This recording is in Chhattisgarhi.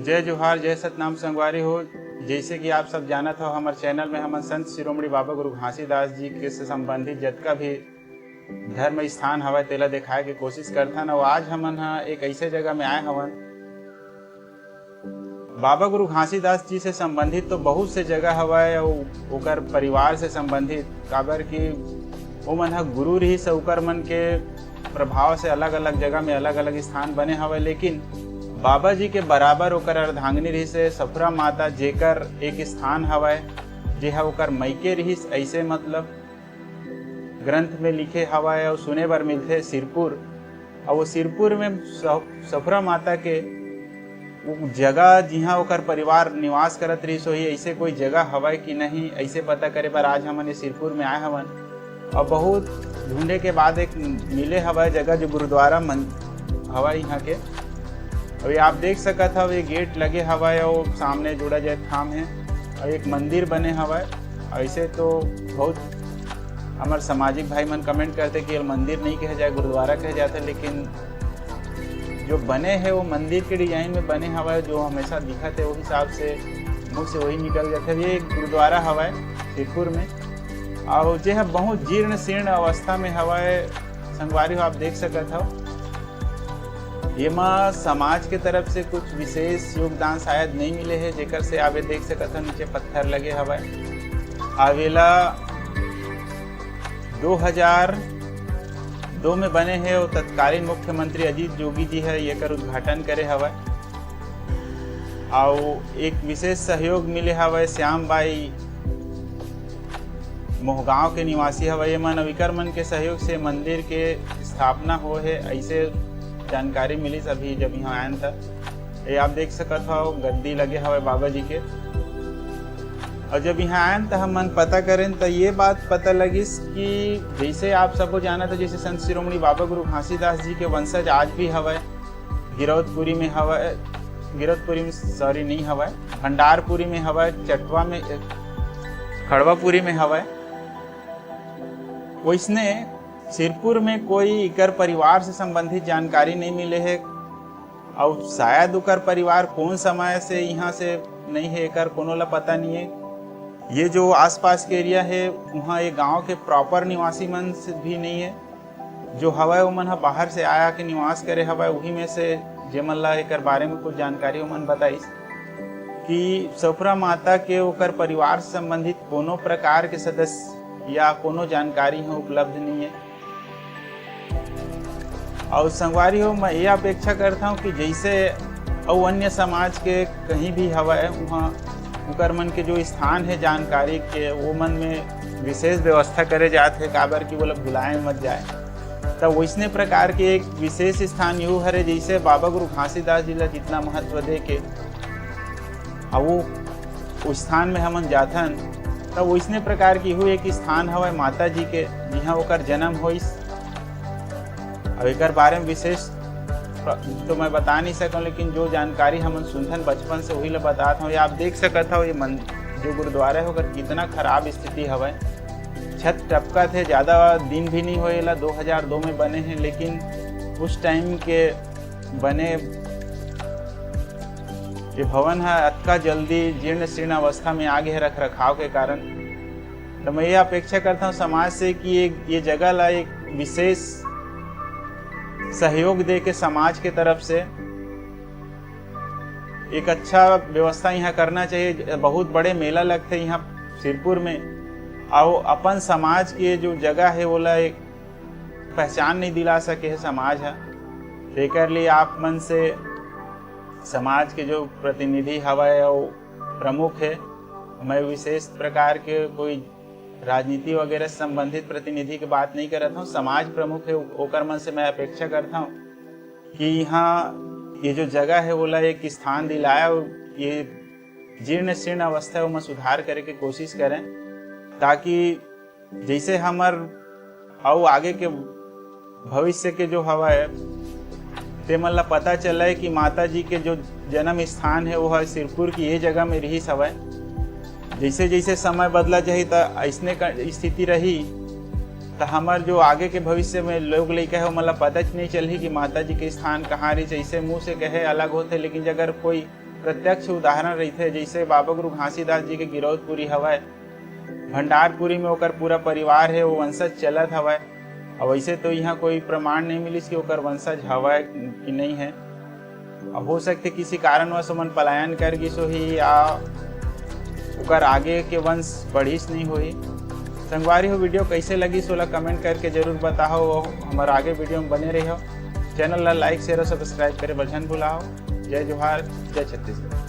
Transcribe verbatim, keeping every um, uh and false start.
जय जोहार, जय सतनाम संगवारी हो। जैसे कि आप सब जानत हो, हमर चैनल में हमन संत शिरोमणि बाबा गुरु घासीदास जी के से संबंधित जतका भी धर्म स्थान हवय, तेला दिखाए के कोशिश करथन। अउ आज हमन ह एक ऐसे जगह में आए हवन, बाबा गुरु घासीदास जी से संबंधित तो बहुत से जगह हवय, अउ ओकर परिवार से संबंधित, काबर कि ओमन ह गुरु रिहिस, ओकर मन के प्रभाव से अलग-अलग जगह में अलग-अलग स्थान बने हवय, लेकिन बाबा जी के बराबर ओकर अर्धांगिनी रिहिस हे सफुरा माता, जेकर एक स्थान हवय, जे ह ओकर मइके रिहिस, अइसे मतलब ग्रंथ में लिखे हवय अउ सुने बर मिलथे सिरपुर। अउ वो सिरपुर में स-, सफुरा माता के वो जगह, जिहाँ ओकर परिवार निवास करत रिहिस होही, अइसे कोई जगह हवय कि नहीं, अइसे पता करे बर आज हमन ये सिरपुर में आए हवन। अउ बहुत ढूंढे के बाद एक मिले हवय जगह, जो गुरुद्वारा मन हवय यहाँ के। अउ ये आप देख सकत हव, ये गेट लगे हवय अउ सामने जुड़ा जाए थाम हे अउ एक मंदिर बने हवय। अइसे तो बहुत हमर सामाजिक भाई मन कमेंट करथे कि ये मंदिर नहीं कहे जाए, गुरुद्वारा कहे जाथे, लेकिन जो बने हे वो मंदिर के डिजाइन में बने हवय, जो हमेशा दिखत हे वो हिसाब से मुंह से वही निकल जाथे। ये एक गुरुद्वारा हवय सिरपुर में, अउ जे ह बहुत जीर्ण शीर्ण अवस्था में हवय। संगवारी हो, आप देख सकत हव, येमा समाज के तरफ से कुछ विशेष योगदान शायद नहीं मिले हे, जेकर से आप ये देख सकत हव, नीचे पत्थर लगे हवय। अउ एला दो हज़ार दो में बने हे अउ तत्कालीन मुख्यमंत्री अजीत जोगी जी ह एकर उद्घाटन करे हवय। अउ एक विशेष सहयोग मिले हवय श्याम बाई मोहगांव के निवासी हवय, ये मन अउ इकर मन के सहयोग से मंदिर के स्थापना होए हे, अइसे जानकारी मिलिस अभी जब यहाँ आयन त। ये आप देख सकत हव, गद्दी लगे हवय बाबा जी के। अउ जब यहाँ आयन त हमन पता करेन त ये बात पता लगिस कि जैसे आप सबो जानत हो, जैसे संत शिरोमणि बाबा गुरु घासीदास जी के वंशज आज भी हवय, गिरौदपुरी में हवय, गिरौदपुरी में, सॉरी, नहीं हवय, भंडारपुरी में हवय, चटवा में, खड़वापुरी में हवय। वैसने सिरपुर में कोई इकर परिवार से संबंधित जानकारी नहीं मिले हे, अउ शायद उकर परिवार कौन समय से यहाँ से नहीं हे, एकर कोनो ला पता नहीं हे। ये जो आसपास के एरिया हे, वहाँ ये गांव के प्रॉपर निवासी मन से भी नहीं हे। जो हवय, ओमन ह बाहर से आया के निवास करे हवय, उही में से जेमन ला एकर बारे में कुछ जानकारी ओमन बताइस कि सफुरा माता के ओकर परिवार से संबंधित कोनो प्रकार के सदस्य या कोनो जानकारी ह उपलब्ध नहीं हे। अउ संगवारी हो, मैं ये अपेक्षा करता हूँ कि जैसे अउ अन्य समाज के कहीं भी हवय, वहाँ उकर मन के जो स्थान है जानकारी के, वो मन में विशेष व्यवस्था करे जात है, काबर कि वो लोग भुलाए मत जाए। त वैसने प्रकार के एक विशेष स्थान यू हरे, जैसे बाबा गुरु घासीदास जी ला जितना महत्व दे के, अउ वो उस स्थान में हमन जाथन, त वैसने प्रकार की यू एक स्थान हवय माता जी के, जिहाँ ओकर जन्म होइस। अब एकर बारे में विशेष प्र-, तो मैं बता नहीं सकूं, लेकिन जो जानकारी हमन सुनथन बचपन से, वही ला बतात हूँ। ये आप देख सकत हव, ये मन-, जो गुरुद्वारा है, ओकर कितना खराब स्थिति हवय। छत टपकत हे, ज़्यादा दिन भी नहीं होए ला, दो हज़ार दो में बने हैं, लेकिन उस टाइम के बने ये भवन ह अतका जल्दी जीर्ण शीर्ण अवस्था में आ गे हे रख रखाव के कारण। तो मैं ये अपेक्षा करता हूँ समाज से कि ये, ये जगह ला एक विशेष सहयोग दे के समाज के तरफ से एक अच्छा व्यवस्था यहाँ करना चाहिए। बहुत बड़े मेला लगथे यहाँ सिरपुर में, अउ अपन समाज के जो जगह है, ओला एक पहचान नहीं दिला सके है समाज ह। तेकर लिए आप मन से समाज के जो प्रतिनिधि हवय अउ प्रमुख है, मैं विशेष प्रकार के कोई राजनीति वगैरह से संबंधित प्रतिनिधि के बात नहीं करत हूँ, समाज प्रमुख है, ओकर मन से मैं अपेक्षा करता हूँ कि यहाँ ये जो जगह है, ओला एक स्थान दिलाए अउ ये जीर्ण शीर्ण अवस्था है, ओमा सुधार करे के कोशिश करें, ताकि जैसे हमर अउ आगे के भविष्य के जो हवय, ते मन ला पता चले कि माता जी के जो जन्म स्थान है, वो ह सिरपुर की ये जगह में रिहिस हवय। जैसे जैसे समय बदला जाही, त अइसने क-, स्थिति रही, त हमर जो आगे के भविष्य में लोग लइका है, ओमन ला पता च नहीं चलही कि माता जी के स्थान कहाँ रहिस। ऐसे मुंह से कहे अलग होथे, लेकिन अगर कोई प्रत्यक्ष उदाहरण रहिथे, जैसे बाबा गुरु घासीदास जी के गिरौदपुरी हवय, भंडारपुरी में ओकर पूरा परिवार हे, वो वंशज चलत हवय। अब वैसे तो यहाँ कोई प्रमाण नहीं मिलिस कि ओकर वंशज हवय कि नहीं है। अब हो सकथे किसी कारणवश ओमन पलायन कर गिस होही या ओकर आगे के वंश बढ़िस नहीं होही। संगवारी हो, video कैसे लगिस ओला comment करके जरूर बताओ। हमर आगे video में बने रहो। Channel ला like, share और subscribe करे बर झन भुलाओ। जय जोहार, जय छत्तीसगढ़।